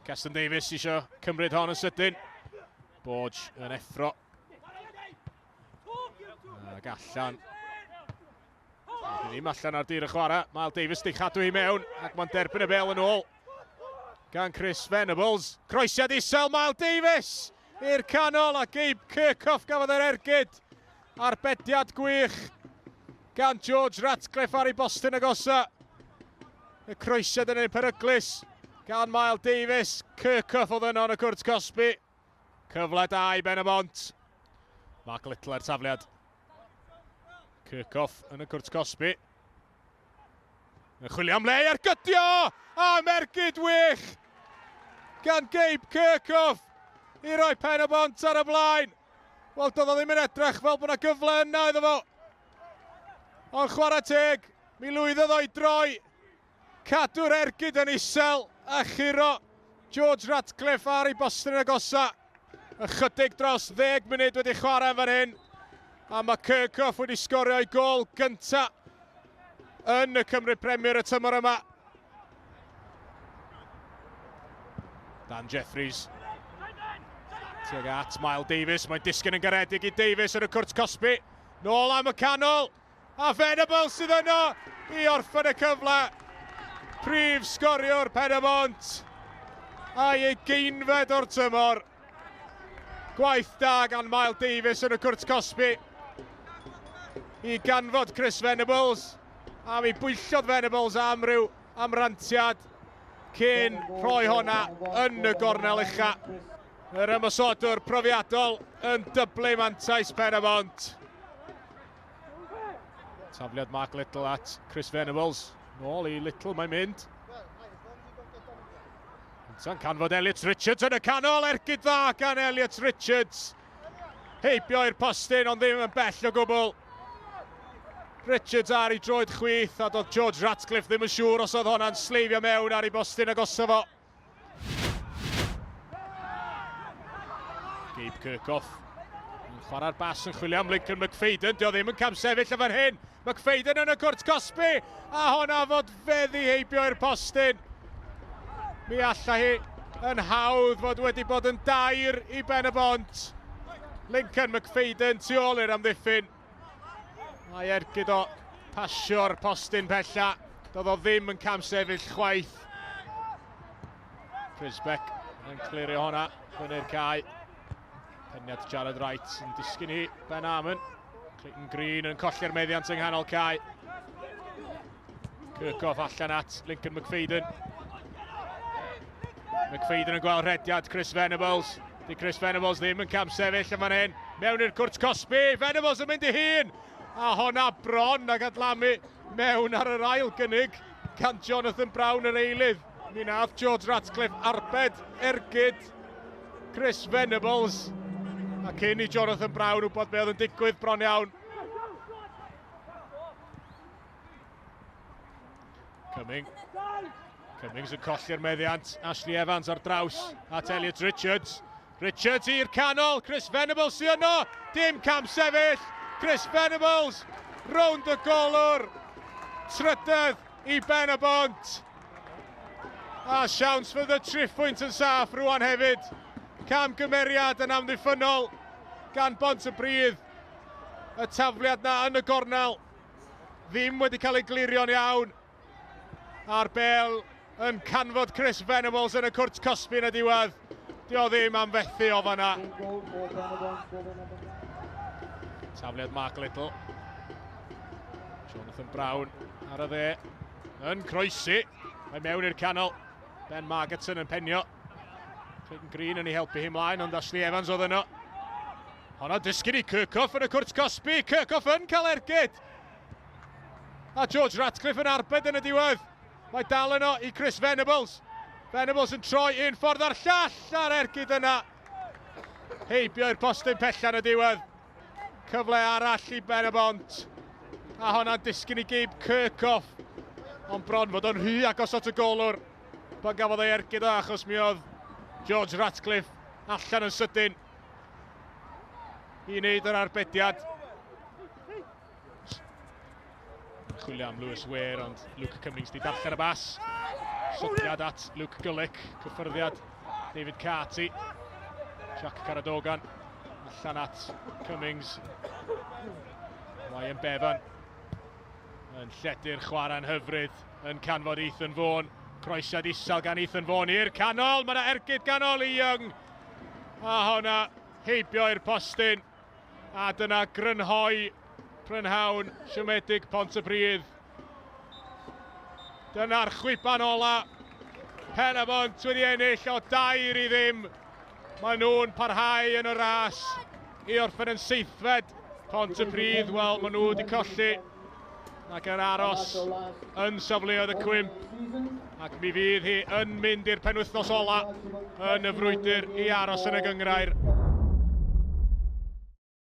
Keston Davies eisiau cymryd hon yn sydyn. Borge yn effro. Ac allan. Ddim allan ar dir y chwarae. Miles Davies di chadw hi mewn ac mae'n derbyn y bel yn ôl gan Chris Venables. Croesiad isel Miles Davies i'r canol a Gabe Kirchhoff gafodd yr ergyd. Arbediad gwych gan George Ratcliffe ar ei bostyn agosa. Y croesiad yn ei peryglus gan Miles Davies. Kirchhoff oedd yno yn y cwrt cosbi. Cyfle da i Ben y Bont. Mark Little ar tafliad. Kirchhoff yn y cwrt cosbi. Yn chwilio am le i ergydio! A mergyd wych! Gan Gabe Kirchhoff i roi Pen y Bont ar y blaen. Wel, doedd o ddim yn edrych fel bod yna gyfle yna iddo fo. Ond chwarae teg, mi lwyddodd o'i droi. Cadw'r ergyd yn isel a churo George Ratcliffe ar ei bostyn yn agosa. Ychydig dros 10 munud wedi chwarae yn fan hyn. A mae Kirchhoff wedi sgorio ei gol gynta yn y Cymru Premier y tymor yma. Dan Jeffries. Tuag at Miles Davies. Mae'n disgyn yn garedig i Davies yn y cwrt cosbi. Nôl am y canol. A Venables sydd yno i orffen y cyfle. Prif sgoriwr Pen-y-bont. A'i ugeinfed o'r tymor. Gwaith da gan Miles Davies yn y cwrt cosbi. I ganfod Chris Venables. A mi bwyllodd Venables am ryw amrantiad cyn rhoi honna yn y gornel ucha. Yr ymosodwr profiadol yn dyblu mantais Pen-y-bont. Tafliad Mark Little at Chris Venables. Nôl i Little mae'n mynd. Ynta'n canfod Elliot Richards yn y canol, ergyd dda gan Elliot Richards. Heibio i'r postyn, ond ddim yn bell o gwbl. Richards ar ei droed chwith, a doedd George Ratcliffe ddim yn siŵr os oedd honna'n sleifio mewn ar ei bostyn agosa fo. Gabe Kirchhoff yn chwarae'r bas yn chwilio am Lincoln McFadden. Dio ddim yn camsefyll y fan hyn. McFadden yn y cwrt cosbi. A honna fod feddi heibio i'r postyn. Mi alla hi yn hawdd fod wedi bod yn dair i Ben y Bont. Lincoln McFadden tu ôl i'r amddiffyn. Mae ergyd o pasio'r postyn pella. Doedd o ddim yn camsefyll chwaith. Prisbeck yn clirio honna fyny'r cae. Peniad Jared Wright yn disgyn i Ben Armon. Clayton Green yn colli'r meddiant yng nghanol cae. Kirchhoff allan at Lincoln McFadden. McFadden yn gweld rhediad Chris Venables. Di Chris Venables ddim yn camsefyll yn fan hyn. Mewn i'r cwrt cosbi. Venables yn mynd i hun. A honna bron ag adlamu mewn ar yr ail gynnig gan Jonathan Brown yr eilydd. Mi nath George Ratcliffe arbed ergyd Chris Venables. A cyn i Jonathan Brown wybod be oedd yn digwydd bron iawn. Cumming. Cummings yn colli'r meddiant. Ashley Evans ar draws at Elliot Richards. Richards i'r canol. Chris Venables sy'n yno. Dim cam sefyll. Chris Venables rownd y golwr. Trydedd i Ben y Bont. A siawns fydd y triphwynt yn saff rwan hefyd. Cam gymeriad yn amddiffynnol gan Bont y Pridd. Y tafliad na yn y gornel ddim wedi cael ei glirio'n iawn. A'r bel yn canfod Chris Venables yn y cwrt cosbi yn y diwedd. Di o ddim am fethu o fanna. Tafliad Mark Little. Jonathan Brown ar y dde. Yn croesi. Mae mewn i'r canol. Ben Margetson yn penio. Clayton Green yn ei helpu hi mlaen, ond Ashley Evans oedd yno. Honna disgyn i Kirchhoff yn y cwrt cosbi. Kirchhoff yn cael ergyd. A George Ratcliffe yn arbed yn y diwedd. Mae dal yno i Chris Venables. Venables yn troi un ffordd a'r llall ar ergyd yna. Heibio i'r postyn pella yn y diwedd. Cyfle arall i Ben y Bont. A honna'n disgyn i Gabe Kirchhoff. Ond bron fod o'n rhy agos at y golwr. Pan gafodd ei ergyd o achos mi oedd George Ratcliffe allan yn sydyn i wneud yr arbediad. Chwilio am Lewis Ware, ond Luke Cummings di darllen y bas. Sodiad at Luke Gullick, cyffyrddiad. David Carty. Jack Caradogan. Allan at Cummings. Ryan Bevan. Yn lledu'r chwarae'n hyfryd. Yn canfod Ethan Vaughan. Croesiad isel gan Ethan Vaughan i'r canol. Mae yna ergyd gan Ollie Young. A honna heibio i'r postyn. A dyna grynhoi prynhawn siomedig Pontypridd. Dyna'r chwiban ola. Pen-y-bont wedi ennill o 2-0. Maen nhw'n parhau yn y ras i orffen yn seithfed. Pontypridd, wel, maen nhw wedi colli ac yn aros yn safleoedd y cwymp. Ac mi fydd hi yn mynd i'r penwythnos ola yn y frwydr i aros yn y gynghrair.